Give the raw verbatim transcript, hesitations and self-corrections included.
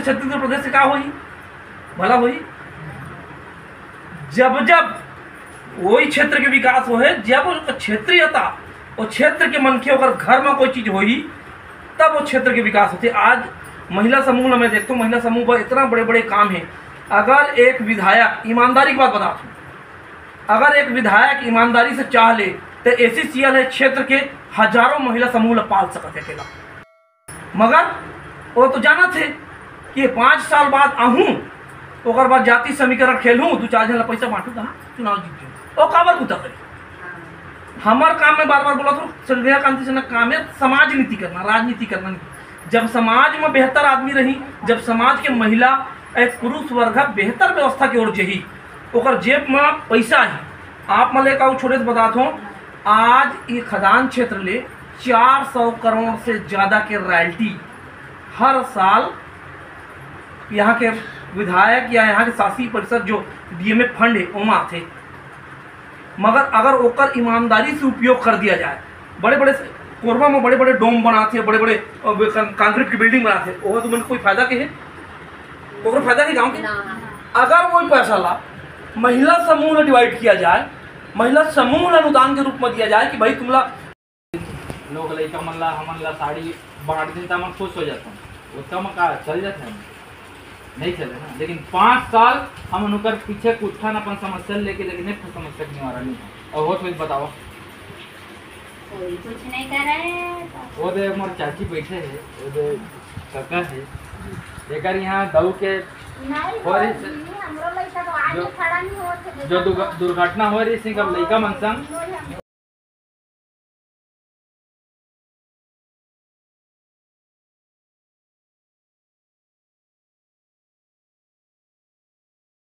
छत्तीसगढ़ प्रदेश से का होही? भला होही? जब जब वही क्षेत्र के विकास होहे, जब ओकर क्षेत्रीयता, वो क्षेत्र के मनखे, ओकर घर में कोई चीज होही, तब वो क्षेत्र के विकास होथे। आज महिला समूह ल मैं देखथों, महिला समूह बर इतना बड़े बड़े काम हे। अगर एक विधायक, ईमानदारी की बात बतात हूँ, अगर एक विधायक ईमानदारी से चाह ले, तो एसीसीएल हे क्षेत्र के हजारों महिला समूह ल पाल सकत हे अकेला। मगर वो तो जानत हे कि पाँच साल बाद आहूँ, ओकर बाद जाति समीकरण खेलहूँ, दू चार झन ला पैसा बांटू, कहाँ चुनाव जीत जाऊँ। वो काबर बुता करे? हमर काम में बार बार बोलत हूँ, संध्या कांति सिन्हा काम है समाज नीति करना, राजनीति करना नहीं। जब समाज में बेहतर आदमी रही, जब समाज के महिला, एक पुरुष वर्ग बेहतर व्यवस्था की ओर जही, ओकर जेब में पैसा ही। आप मन ले का छोटे से बतात हूँ, आज ये खदान क्षेत्र ले चार सौ करोड़ से ज्यादा के रॉयल्टी हर साल यहाँ के विधायक या यहाँ के शासी परिषद जो डीएमए फंड है, ओमा आथे। मगर अगर ओकर ईमानदारी से उपयोग कर दिया जाए, बड़े बड़े कोरबा में बड़े बड़े डोम बनाथे, बड़े बड़े, अ, वे कं-, कंक्रीट की बिल्डिंग बनाथे, ओह तुमन कोई फायदा के है? ओकर फायदा के गाँव के? ना। अगर वो पैसा ला महिला समूह ला डिवाइड किया जाए, महिला समूह ला अनुदान के रूप में दिया जाए कि भाई तुमला लोग लइका मन ला, हमन ला साड़ी बांट दिन, त हमन खुश हो जाथन। ओतका म का चल जाथे हमन? नहीं चले ना। लेकिन पाँच साल हमन ओकर पीछे कुत्थन अपन समस्या लेके, लेकिन एक ठो समस्या के निवारण नहीं है। और होत होत बताओ। कोई कुछ नहीं करे। वो दे मोर चाची बैठे है, वो दे काका है। एकर यहाँ दऊ के नहीं और होई इस जी, हमरो लइका तो आज जो, खड़ा नहीं होत है, जो देखो। दुर्घ-, दुर्घटना हो रही है, इसी का लइका मन संग।